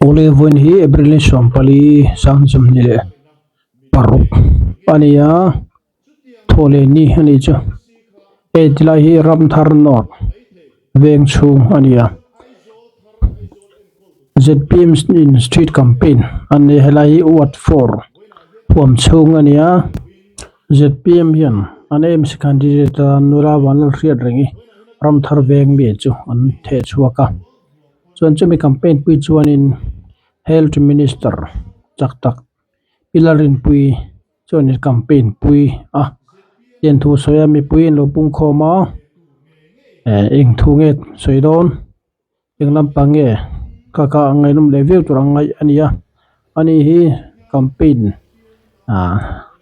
Awle vawiin hi April ni 14 26 a ni a thaw leh ni a nih chu hei tilai hi Ramthar North veng chhung a ni a zpm in street campaign an nei a helai hi ward four huam chhung a ni a zpm hian an AMC candidate a nula Vanlalhriat reng hi Ramthar veng mi chu an theh chhuak a. Chuan chumi campaign pui chuanin health minister chak tak Pi Lalrinpuii chuanin campaign pui a hian thu a sawi a mipui an lo pung khawm a eh eng thu nge sawi dawn eng lampang nge kha kha a ngaihnawm leh viau tur ang ngaih a ni a ani hi campaign ah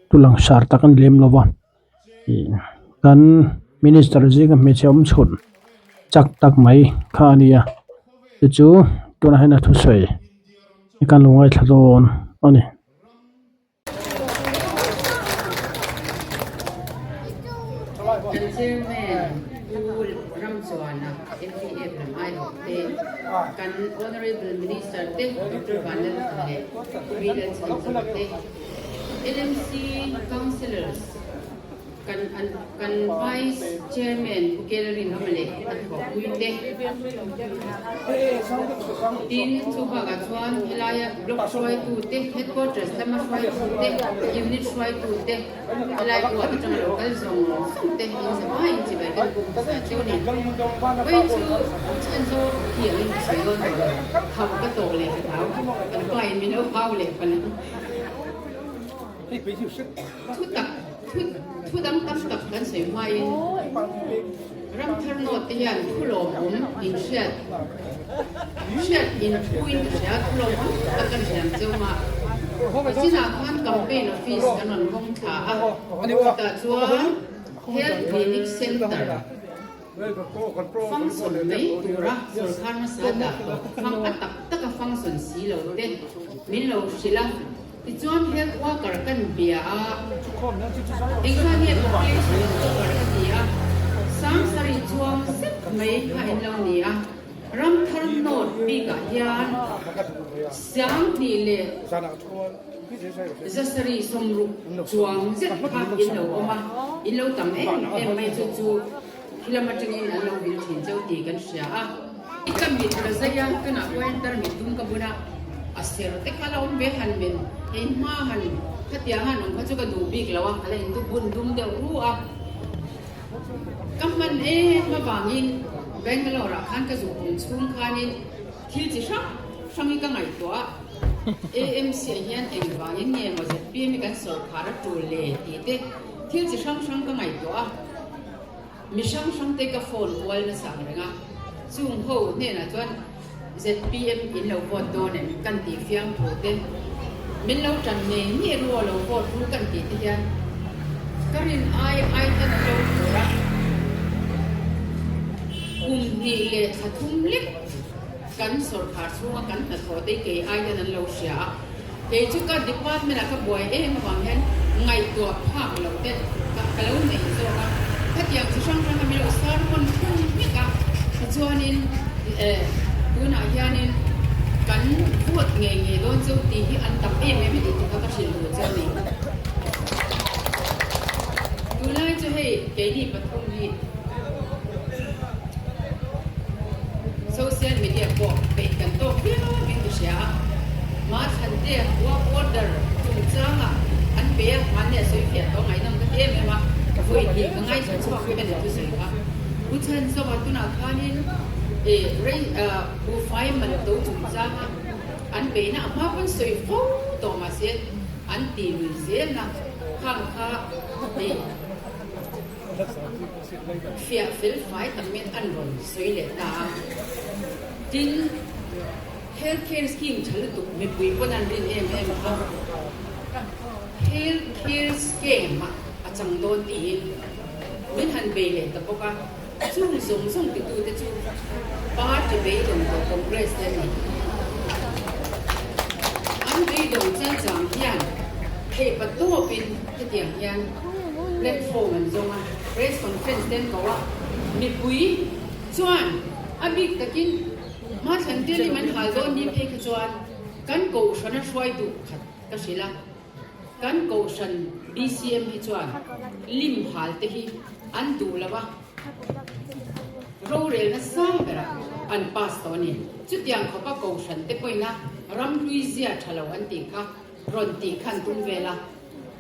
tu langsar tak a ni lem lo va. Kan minister zinga hmeichhe awm chhun chak tak mai kha a ni a chu chu tunah hian a thusawi hi kan lo ngaithla dawn a ni. Kan chairman Pu Ramchuana MPF lam aiawh te, kan Honourable Minister te Doctor Vanlalthla leh Pu Lalchhanchawla te, LMC Councillors kan kan Vice Chairman Pu Kelrinawma leh a thawhpui te tin chu bakah chuan helaia Block hruaitu te, Headquarters lama hruaitu te, Unit hruaitu te, helai ward atanga lo kal zawng zawng te in zavaiin chibai kan buk hmasa cheu a ni. Vawiin chu chhan zawk khi angin ka sawi dawn tawh lo, hau ka tawk leh ka hlau, kan pa in min lo hau leh palh ang. Thu tak, thu, thu dang tam tak kan sawi hmain Ramthar North te hian thu lawmawm in hriat, hriat in thuin ka hria, thu lawmawm tak kan hriam cheu mah. Nichinah khan campaign office kan rawn hawng thla a, chutah chuan Health Clinic Centre, Function mai tura sawrkar hmasa dah tawh fang a tak taka function si lo te min lo hrilh a, tichuan health worker kan bia a, engzah nge population in cover ka ti a, Sangsari chuang zet mai kha in lo ni a, Ramthar North bikah hian 2000 leh 660 chuang zet kha in lo awm a, in lo tam em em mai chu chu Khilam atangin an lo vil thin cheu tih kan hria a. I ka mit ka zai a, ka nah pawh hian tarmit dum ka bun a, a ser te kha la awm ve han men hei hma han khatiang han awm kha chu ka duh bik lo a, a la in bun dum deuh ru a. Ka hman em avangin Bangalore ah khan ka zuk awm chhung khanin thil chi hrang hrang hi ka ngaihtuah a, AMC ah hian engvangin nge maw zpm hi kan sawrkhar a tul le tih te thil chi hrang hrang ka ngaihtuah a. Mi hrang hrang te ka phone kual nasa ang reng a, chung ho hnenah chuan zpm in lo vote dawn em kan tih fiam thu te, min lo tan ngei ngei ru aw lo vote ru kan tih te hian ka rin ai ai ten an lo tur a, kum hnih leh thla thum lek kan sawrkhar chhunga kan hnathawh te kei ai hian an lo hria a. Kei chu ka department ah ka buai em avang hian ngaihtuah phak loh te ka lo nei zawk a, khatiang chi hrang hrang kha min lo sermon thung vek a, tichuanin eh tunah hianin kan vote ngei ngei dawn chu tih hi an tam em em a ni tih kha ka hrilh duh che a ni. Tunlai chu hei keini pathum hi Social media pawh peih kan tawk viau in ka hria a, Mahthlan te work order chungchangah an pe a, mahni a sawi fiah tawh ngaihnawm ka ti em em a, vawi hnih ka ngaithla chhuak vek a ni thusawi kha. U Chhanzawma tunah khanin eh rei buhfai man to chungchanga an peihna a hma pawn sawi fo tawh mahse an ti lui zelna khang kha eh Fiah fel fai tamin an rawn sawi leh ta a. Tin, Health Care Scheme tha lutuk mipui pawn an rin em em kha Health Care Scheme ah a chang dawn tiin min han bei leh ta bawk a. Chung zawng zawng titute chu party beidawng tawh Congress te an ni. An beidawng chalchang hian theihpa tawpin hetiang hian platform an zawng a, press conference te an ko a, mipui chuan a bik takin Hmathlan te lim an hal dawn ni phei kha chuan kan kohhrana hruai duh khat ka hrilh a, kan kohhran BCM hi chuan lim hal te hi an duh lo a, rorelna sang berah an pass tawh a ni. Chutiang khawpa kohhran te pawhin a ramhlui zia tha lo an tih kha rawn tih khan tum vel a.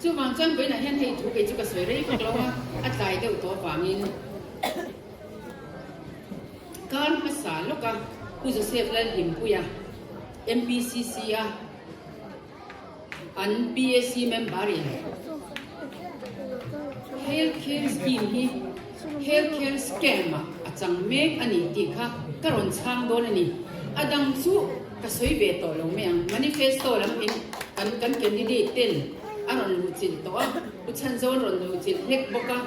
Chuvang chuan vawiinah hian hei thu kei chu ka sawi rei vak lo a, a tlai deuh tawh avangin kar hmasa lawka Pu Joseph Lalhimpuia, MPCC a an PAC member in Health Care Scheme hi Health Care Scam ah a chang mek a ni tih kha ka rawn chhang dawn a ni. A dang chu ka sawi ve tawh lo mai ang. Manifesto lam in kan kan candidate ten a rawn luhchilh tawh a, Pu Chhanzawn rawn luhchilh hlek bawk a,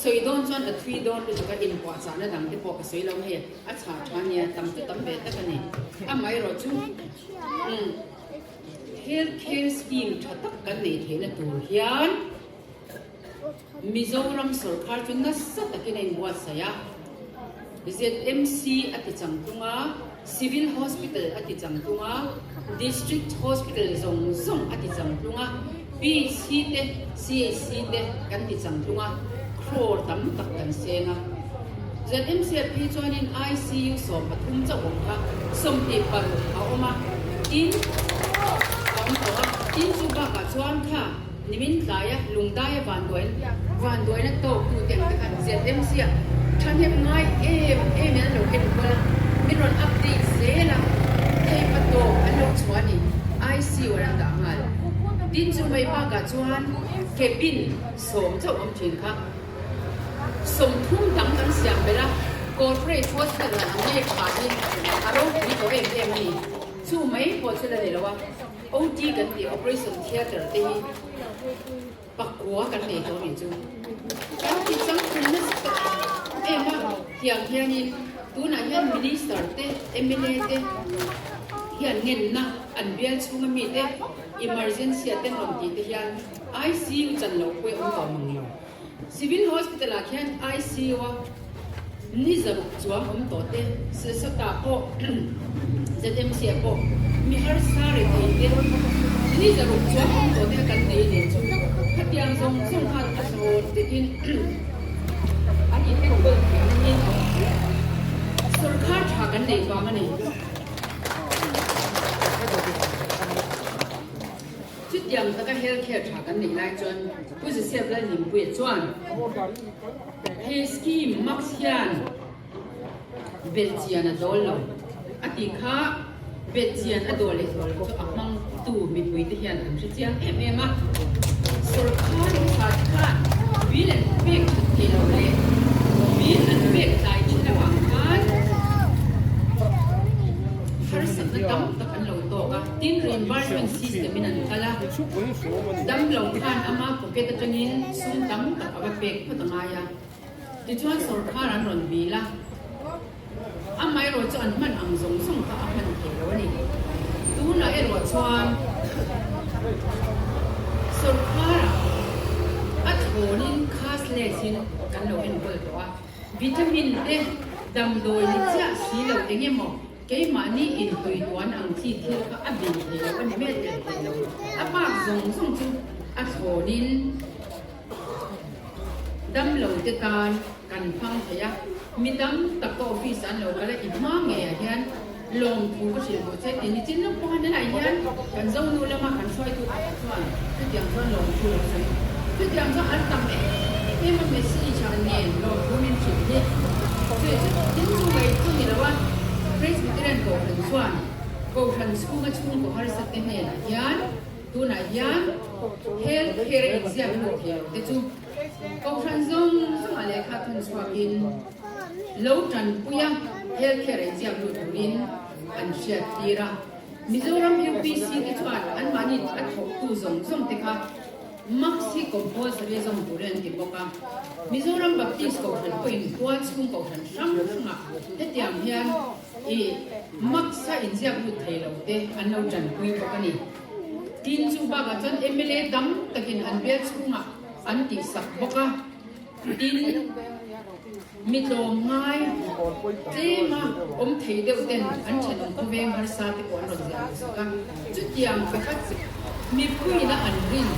sawi dawn chuan a thui dawn lutuk a, inpuahchahna dang te pawh ka sawi lo hei a chhah tha nia, tam chu tam ve tak a ni. Amaherawhchu umm Health Care Scheme tha tak kan neih theihna tur hian Mizoram sawrkar chu nasa takin a inbuatsaih a, ZMC a ti changtlung a, Civil Hospital a ti changtlung a, District Hospital zawng zawng a ti changtlung a, PHC te, CHC te kan ti changtlung a, crore tam tak kan seng a. ZMC ah phei chuanin ICU 13 chauh awm kha 26 a awm a, tin a awm tawh a, tin chu bakah chuan kha Nimin tlaia Lungdaia vanduain vanduaina tawktute ang te khan ZMC ah thahnem ngai em em in an lo enkawl a, min rawn update zel a, thei pa tawp an lo chhuah a ni, ICU an dah nghal. Tin chu mai bakah chuan cabin sawm chauh awm thin kha 30 dang kan siam belh a, corporate hospital ang nge tha hi a ropui tawh em em a ni, chu mai pawh chu la ni lo a. OT kan tih Operation Theatre te hi pakua kan nei tawh anih chu. Kan ti changtlung nasa tak em a, tiang hianin tunah hian Minister te, mla te hian ngenna an bial chhunga mite emergency a ten rawn tih te hian ICU chan loh pawh awm tawh mang lo. Civil Hospital ah khian ICU a ni zaruk chuang awm tawh te, Silsawta pawh ZMC ah pawh mi harsa rethei te ni zaruk chuang awm tawh te kha kan nei nen chu khatiang zawng zawng khan a thlawn takin an inenkawl thiam in sawrkhar tha kan neih vang a ni. Chutiang taka health care tha kan neih lai chuan Pu Joseph Lalhimpuia chuan he scheme max hian belhchian a dawl lo a tih kha belhchian a dawl leh dawl lo chu a hmangtu mipuite hian an hre chiang em em a. Sawrkar hmasa te khan bill an pek that thei lo leh bill an pek tlai thin avang khan harsatna tam tak an lo tawk a. Tin, reimbursement system in an kal a, damlo khan ama pocket atangin sum tam tak a va pek phawt a ngai a. Tichuan sawrkar an rawn bil a, amaherawh chu an hman ang zawng zawng kha a hman thei lo a ni. Tunah erawh chuan sawrkarah a thlawnin cashless in kan lo enkawl tawh a, vitamin te damdawi ni chiah si lo eng emaw Keimahni intui tuan ang chi thil kha a bin thei lo a ni mai tel thei lo. A bak zawng zawng chu a thlawnin damlo te tan kan hmang thei a. Mi tam tak ka office ah an lo kal a, i hma ngeiah hian lawmthu ka hrilh duh che tih nichin lawk pawh a helai hian kan zonu lama kan hruaitu pakhat chuan chutiang chuan lawmthu lo sawi. Chutiang chuan an tam em em a message ah nen lawmthu min hrilh hi. Chu chu tin chu mai chu ni lo a, Presbyterian Kohhran chuan Kohhran chhunga chhungkaw harsa te hnenah hian tunah hian Health Care a inziak lut thei lo te chu Kohhran zawng zawngah lehkha thun chhuakin lo tanpui a, Health Care a inziak lut turin an hriat tir a. Mizoram UPC te chuan anmahni a thawktu zawng zawng te kha Max hi compulsory a zawm turin an ti bawk a. Mizoram Baptist Kohhran pawhin khua chhung kohhran hrang hrangah hetiang hian i Max a inziak lut thei lo te an lo tanpui bawk a ni. Tin, chu bakah chuan mla tam takin an bial chhungah an tihsak bawk a. Tin. Mi tlawmngai tlema awm thei deuh ten an thenawm khawveng harsa te pawh an rawn ziah duh sak a. Chutiang pakhat mipuiin a an rin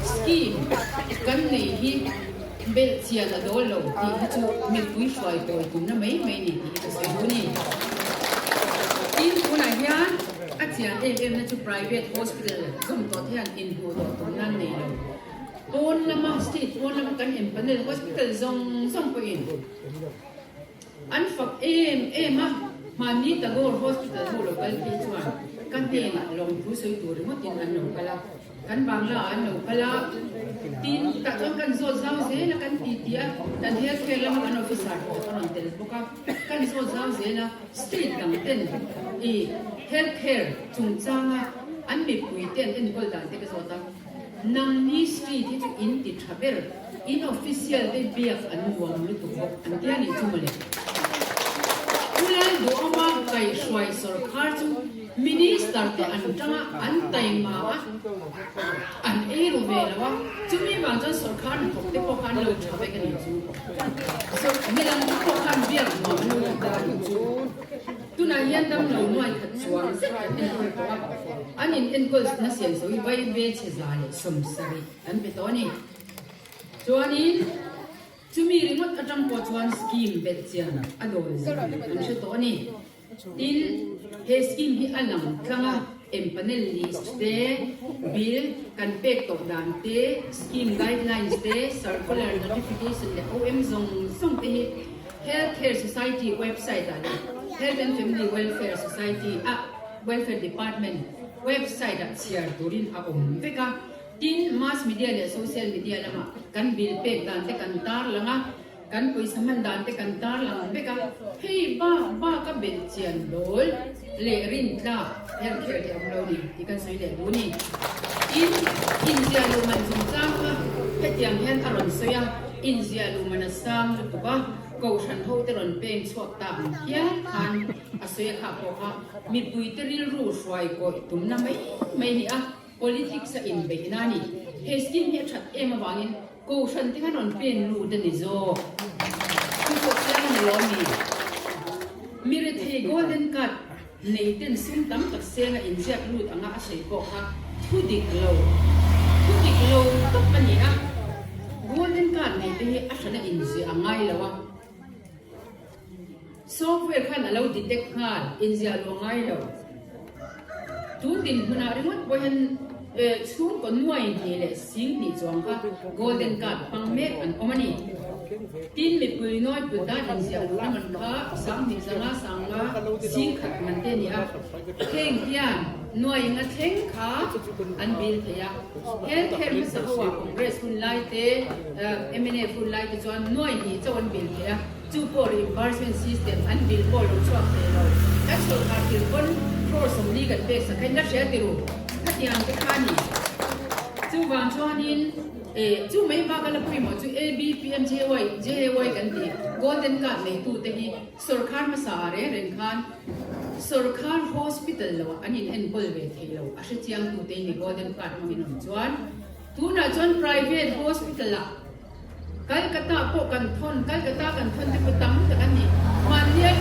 scheme kan nei hi belh chian a dawl lo tih hi chu mipui hruai kawi tumna mai mai ni tih hi ka sawi duh a ni. Tin, tunah hian a chian em em na chu private hospital zawm tawh te hian inhmuh tawh tumna an nei lo. Pawn lama state pawn lama kan empanel hospital zawng zawng pawhin an fak em em a, hmanni Tagore hospital ho lo kal phei chuan ka hnenah lawmthu sawi tur ringawtin an lo kal a, kan Bangla ah an lo kal a, tin tah chuan kan zawt zau zel a kan ti ti a, kan health care lama kan officer pakhat a rawn tel bawk a, kan zawt zau zel a, state dang ten i health care chungchanga an mipui te an enkawl dan te ka zawt a. Nangni street hi chu in ti tha ber, in official te biak an nuam lutuk bawk an tia nih chu mawle. Pu Lalduhawma kaihhruai sawrkhar chu minister te an tang a, an taima a, an ei ru ve lo a, chumi vang chuan sawrkhar hnathawk te pawh kha an lo tha vek a nih chu. Milam te pawh khan biak nuam an lo ti ta a nih chu. Tunah hian damlo nuai khat chuang zet an enkawl tawh a, an in enkawl na siam zo hi vai ve chhe 170 an pe tawh a ni. Chuanin chumi ringawt atang pawh chuan scheme belh chian a dawn zia an hre tawh a ni. Tin, he scheme hi a lang tlang a, empanel list te, bill kan pek tawh dan te, scheme guidelines te, circular notification leh OM zawng zawng te hi Health Care Society website ah leh Health and Family Welfare Society ah Welfare Department website ah chhiar turin a awm vek a. Tin, mass media leh social media lamah kan bill pek dan te kan tarlang a, kan pawisa hman dan te kan tarlang vek a. Hei bak bak a belh chian dawl leh rintlak health care hi a awm lo ni tih kan sawi leh duh a ni. Tin, inziah luh man chungchang kha hetiang hian a rawn sawi a. Inziah luh man a sang lutuk a, Kohhran ho te rawn peng chhuak ta ang hial khan a sawi a kha pawh kha mipui te rilru hruai kawih tumna mai mai a ni a, politics a inbeihna a ni. He scheme hi a that em avangin Kohhran te khan rawn pen lut a ni zawk. Chu pawh chiang a ni lo a mi? Mi rethei golden card nei ten sum tam tak senga inziak lut anga a sawi pawh kha thu dik lo, thu dik lo tawp a ni a. Golden card nei te hi a hrana inziah a ngai lo a. Software khan a lo detect nghal, inziah luh a ngai lo. Tun dinhmunah ringawt pawh hian chhungkaw nuai hnih leh sing hnih chuang kha golden card hmang mek an awm a ni. Tin, mipui nawi put dan inziah luhna man kha 2000 zanga sanga sing khat man te a ni a. Heng hian nuai nga thleng kha an bil thei a. Health care hmasa ho ah Congress hun lai te, mnf hun lai te chuan nuai hnih chauh an bil thei a. Chu pawh reimbursement system an bill pawh lo chhuak thei lo. Kan sawrkar thil pawn crore 40 kan pek sak kha in la hria ti ru. Khatiang te kha ni. Chuvang chuanin eh chu mai bak a la pawimawh chu ABPMJY JAY kan tih golden card neitu te hi sawrkar hmasa ah reng reng khan sawrkar hospital lo ah an in enkawl ve thei lo a hrechiang tu te hi golden card hmangin awm chuan tunah chuan private hospital ah Calcutta pawh kan thawn, Calcutta kan thawn te pawh tam tak an ni. Mahnia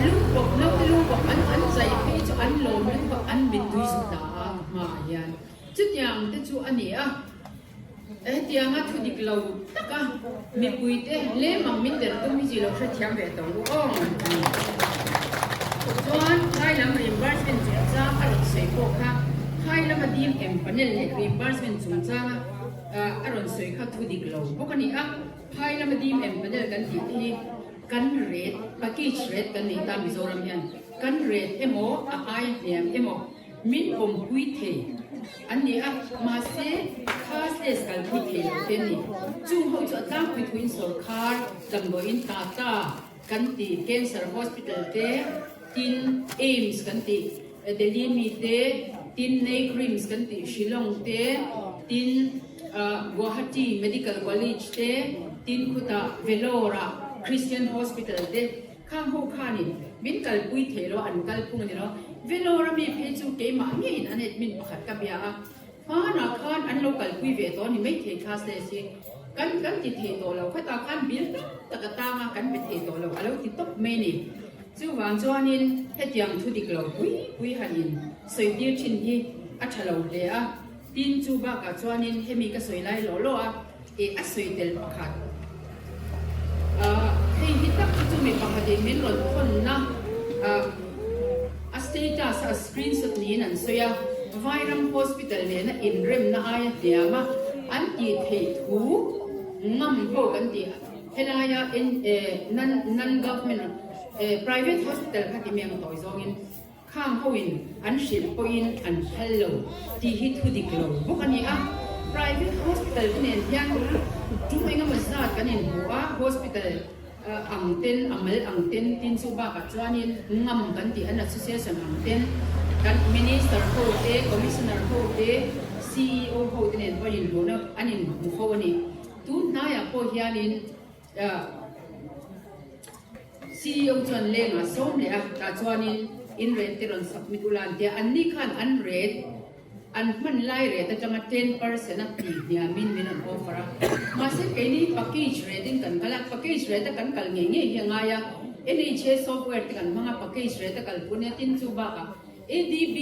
lungpawp, naute lungpawp an an zai phei chu an lawm lutuk a, an mittui zu ta a ka hmaah hian. Chutiang te chu a ni a, hetianga thu dik lo taka mipuite lemang min der tum hi chi lo hrethiam ve tawh lu aw. Chuan phai lam reimbursement chungchang a rawn sawi pawh kha phai lama dil em panel leh reimbursement chungchanga A rawn sawi kha thu dik lo bawk a ni a, phai lama dim em panel kan tih te hi kan rate, package rate kan nei ta Mizoram hian kan rate emaw a ai hniam emaw min pawmpui thei an ni a, mahse cashless kalpui thei lo te an ni. Chung ho chu a tlangpui thuin sawrkhar damdawiin Tata kan ti, Cancer Hospital te, tin AIIMS kan ti, Delhi mi te, tin NEIGRIHMS kan tih Shillong te, tin Guwahati Medical College te, tin khutah Vellore ah Christian Hospital te khang ho khanin min kalpui thei lo, an kalphung a ni lo. Vellore a mi phei chu keimah ngeiin an admin pakhat ka bia a, hmanah khan an lo kalpui ve tawh a ni maithei class leh si. Kan kan ti thei tawh lo, khatah khan bill tam tak a tang a, kan pe thei tawh lo, a lo ti tawp mai a ni. Chuvang chuanin hetiang thu dik lo pui pui han in sawi tir thin hi a tha lo hle a, tin chu bakah chuanin hemi ka sawi lai lawh lawh a, eh a sawi tel pakhat. Hei hi tak hi chu mi pakhatin min rawn thawnna a status a screenshot niin an sawi a, Vairam Hospital nena inremna aia hniam a an tih theih thu ngam ho kan tih helaia non government private hospital kha ti mai ang tawi zawngin Khang hoin an hrilh pawhin an phal lo tih hi thu dik lo bawk a ni a. Private hospital te nen hian tum engemaw zat kan inhmu a, hospital ang ten, a mal ang ten, tin chu bakah chuanin ngam kan tih an association ang ten kan minister ho te, commissioner ho te, ceo ho te nen pawh inhmuhna an inhmu fo a ni. Tun hnaiah pawh hianin Ceo chuan lengah sawm leh a, tah chuanin in rate te rawn submit ula an tia, anni khan an rate an hman lai rate atanga 10% a ti hniamin min rawn offer a, mahse keini package rate in kan kal a, package rate a kan kal ngei ngei hi a ngai a, NHA software te kan hmang a, package rate a kal pun e, tin chu bakah ADB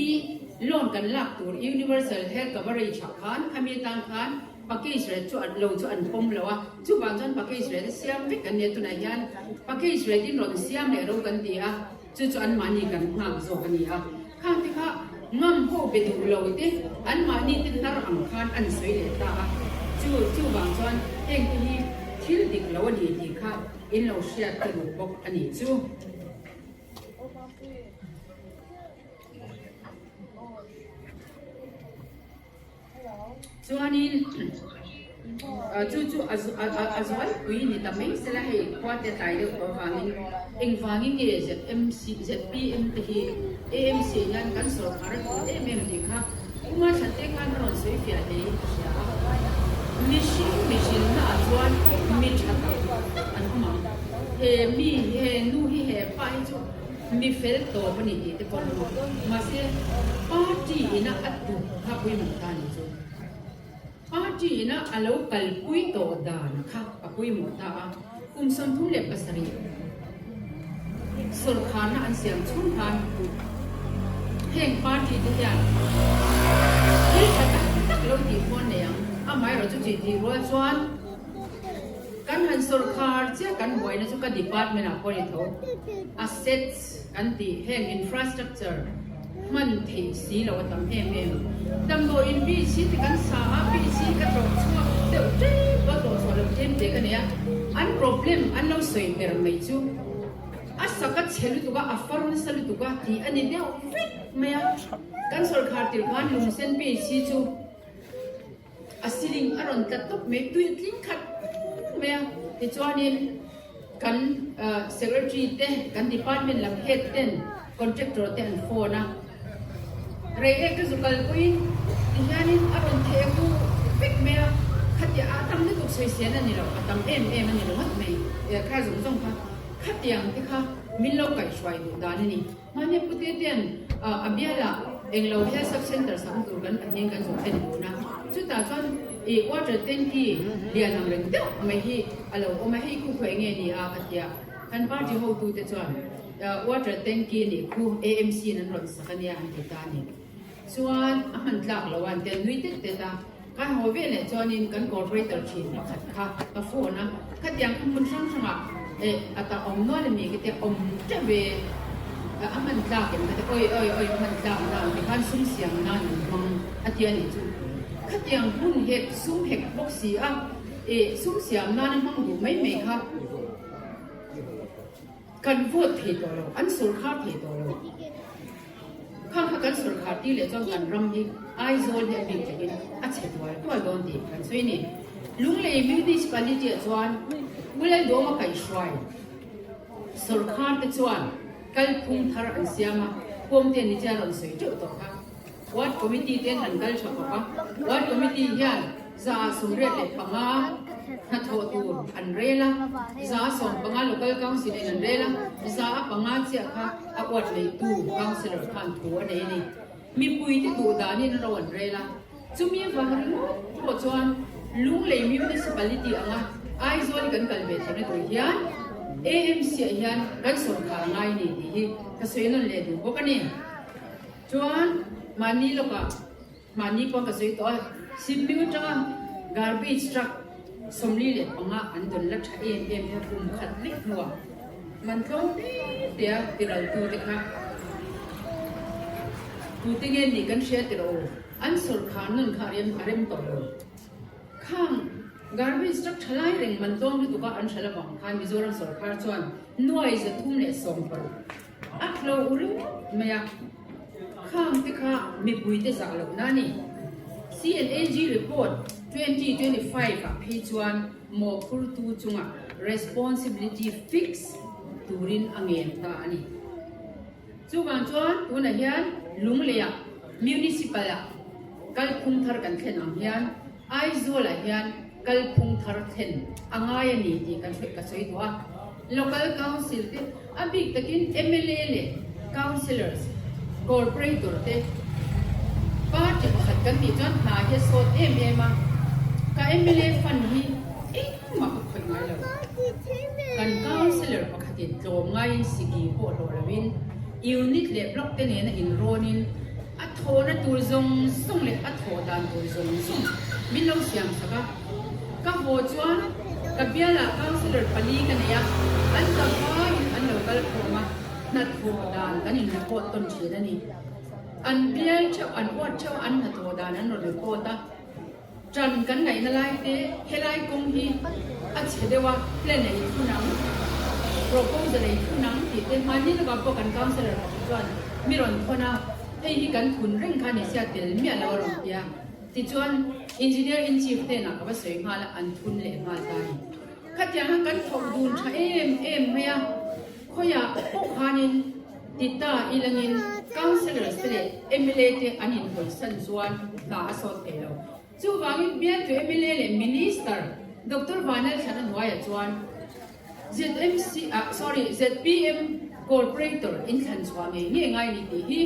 loan kan lak tur Universal Health Coverage ah khan khami atan khan Package rate chu lo chu an pawm lo a, chuvang chuan package rate a siam vek kan nia tunah hian package rate in rawn siam leh ro kan ti a, chu chu anmahni kan nghak zawk a ni a, khang te kha ngam ho be duh lo te anmahni te hnar ang khan an sawi leh ta a, chu chuvang chuan heng te hi thil dik lo a ni tih kha in lo hriat ka duh bawk a ni chu. Chuanin chu chu a zualpui ni ta mai sela hei khua te tlai deuh tawh avangin engvangin nge ZMC zpm te hi AMC hian kan sawrkar a tul em em tih kha Kuma Thatte khan a rawn sawi fiah hle in ka hria a. Mihring mihrinna ah chuan mi tha tak tak an awm ang. He mi he nu hi he pa hi chu Mi fel tawp a ni tih te pawh an awm a, mahse party ina a tuk kha pawimawh ta a ni chu. Party ina a lo kalpui tawh dan kha a pawimawh ta a, kum 37 sawrkharna an siam chhung khan heng party te hian thil tha tak tak lo tih pawh an nei ang, amaherawhchu chu tih tih rual chuan, Kan han sawrkhar chiah kan buaina chu ka department ah pawh a ni tho. Assets kan tih heng infrastructure hman theih si lo a tam em em. Damdawiin beach hi ti kan sa a, beach hi ka tlawh chhuak deuh tep a, tlawh chhuah loh tlem te ka nei a. An problem an lo sawi ber mai chu a sak a chhe lutuk a, a far nasa lutuk a tih a ni deuh vek mai a. Kan sawrkhar tirh khan lungsen beach hi chu. A ceiling a rawn tla tawp mai, tui a tling khat mai a, tichuanin kan secretary te, kan department lam head ten contractor te an phone a, rei e ka zu kal pawhin tihianin a rawn theh hu vek mai a, khatia a tam lutuk sawisel a ni lo, a tam em em a ni lo ngawt mai, kha zawng zawng kha khatiang te kha min lo kaihhruai duh dan a ni. Mahni pute ten a bialah englo health sub center sak tur kan pahnih kan zawh en dun a, chutah chuan ih water tanky lian ang reng deuh mai hi a lo awm a, hei khu khaw enge ni a ka ti a, kan party hotute chuan water tanky nih khu AMC in an rawn sak a nia an ti ta a ni. Chuan a hman tlak lo a an ti a, nui tet tet a, kan haw ve leh chuanin kan corporator thin pakhat kha ka phone a, khatiang kha hmun hrang hrangah eh a ta awm nual a mi ka tia awm teuh ve a hman tlak em ka ti awi awi awi hman tlak na ang tikhan sum siam nan an hmang a ti a nih chu khatiang hmun hek sum hek bawk si a eh sum siam nan a hmang duh mai mai kha. Kan vote thei tawh lo, an sawrkhar thei tawh lo. Khang kha kan sawrkhar tir leh chuan kan ram hi Aizawl hi a bik takin a chhe tual tual dawn tih kan sawi a ni. Lunglei Municipality ah chuan Pu Lalduama kaihhruai sawrkhar te chuan kalphung thar an siam a, Puamte ni chian rawn sawi teuh tawh kha. Ward Committee te an kal tha bawk a, Ward Committee hian 175 hnathawh tur an rel a, 115 Local Council in an rel a, 5 chiah kha a ward neitu Councillor khan thu a nei a ni. Mipui te duh danin ro an rel a, chumi avang ringawt pawh chuan. Lunglei Municipality anga Aizawl hi kan kal ve theihna tur hian AMC ah hian kan sawrkhar a ngai a ni tih hi ka sawi nawn leh duh bawk a ni. Chuan mahni lawkah mahni pawh ka sawi tawh a, Sipmiu atanga garbage truck 45 an dawn la tha em em kha kum khat lek hnuah man tlawm te te a tiraltu te kha tute nge nih kan hria tirh aw, an sawrkhar nawn kha a rem tawh lo. Khang garbage truck tha lai reng man tlawm lutuk a an hre lovang khan Mizoram sawrkhar chuan nuai 316 a hlo ringawt mai a, khang te kha mipui te zah lohna a ni. CNAG report 2025 ah phei chuan mawhphurtu chungah responsibility fix turin a ngen ta a ni. Chuvang chuan tunah hian Lungleiah Municipal ah kalphung thar kan thlen ang hian Aizawl ah hian kalphung thar thlen a ngai a ni tih kan hre ka sawi duh a. Local Council te a bik takin mla leh Councillors, Corporator te party pakhat kan tih chuan hna hi a sawt em em a, ka mla fund hi engmah ka khawih ngai lo. Kan Councillor pakhatin tlawm ngaiin siki pawh hlawh loin unit leh block te nena inrawnin a thawhna tur zawng zawng leh a thawh dan tur zawng zawng min lo siam sak a. Ka haw chuan ka bialah Councillor pali ka nei a, an zavaiin an lo kal khawm a, hnathawh dan kan in report tawn thin a ni. An bial theuh, an ward theuh an hnathawh dan an rawn report a. Ṭan kan ngaihna lai te helai kawng hi a chhe deuh a, plan ei thun ang, proposal ei thun ang tih te hmanni lawkah pawh kan councillor pakhat chuan mi rawn thawn a, hei hi kan thun reng kha ni sia tel miah lo a rawn ti a. Tichuan engineer in chief hnenah ka va sawi nghal a, an thun leh nghal ta a ni. Khatiang khan kan thawk dun tha em em mai a, khawiah pawh khanin ti ta ilangin councillors te leh mla te an inhawlsan chuan hna a sawt thei lo. Chuvangin bialtu mla leh minister Doctor Vanlalthlana hnuaiah chuan ZMC ah sorry zpm corporator inthlan chhuah ngei ngei ngai ni tih hi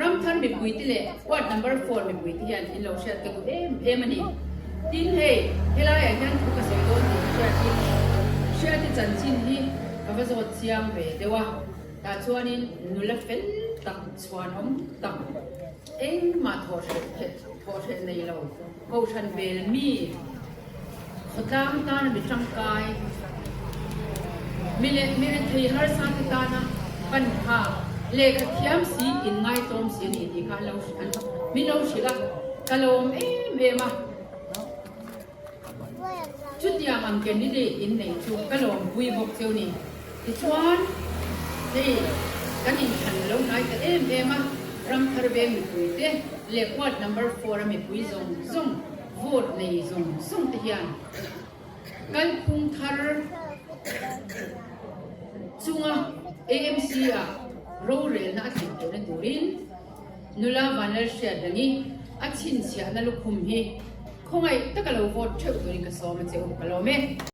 Ramthar mipuite leh ward number four mipuite hian in lo hriat ka duh em em a ni. Tin hei helaiah hian thu ka sawi dawn tih ka hriat hi hriati chanchin hi ka va zawt chiang ve deuh a, tah chuanin nula fel tak chhuanawm tak engmah thawh hreh thawh hreh nei lo kohhran vel mi Khawtlang tana mi tangkai, mi leh mi rethei harsa te tana pan phak, lehkha thiam si in ngaitlawm si a ni tih kha an lo an min lo hrilh a, ka lawm em em a. Chutiang ang candidate in neih chu ka lawmpui bawk cheu ni. Tichuan, hei kan inthlan lo hnai ta em em a, Ramthar veng mipuite leh ward number four a mipui zawng zawng, Vote nei zawng zawng te hian kalphung thar chunga AMC ah rorelna a thlen theihna turin nula Vanlalhriatrengi a chhinchhiahna lukhum hi khawngaih taka lo vote theuh turin ka sawm a che u ka lawm e.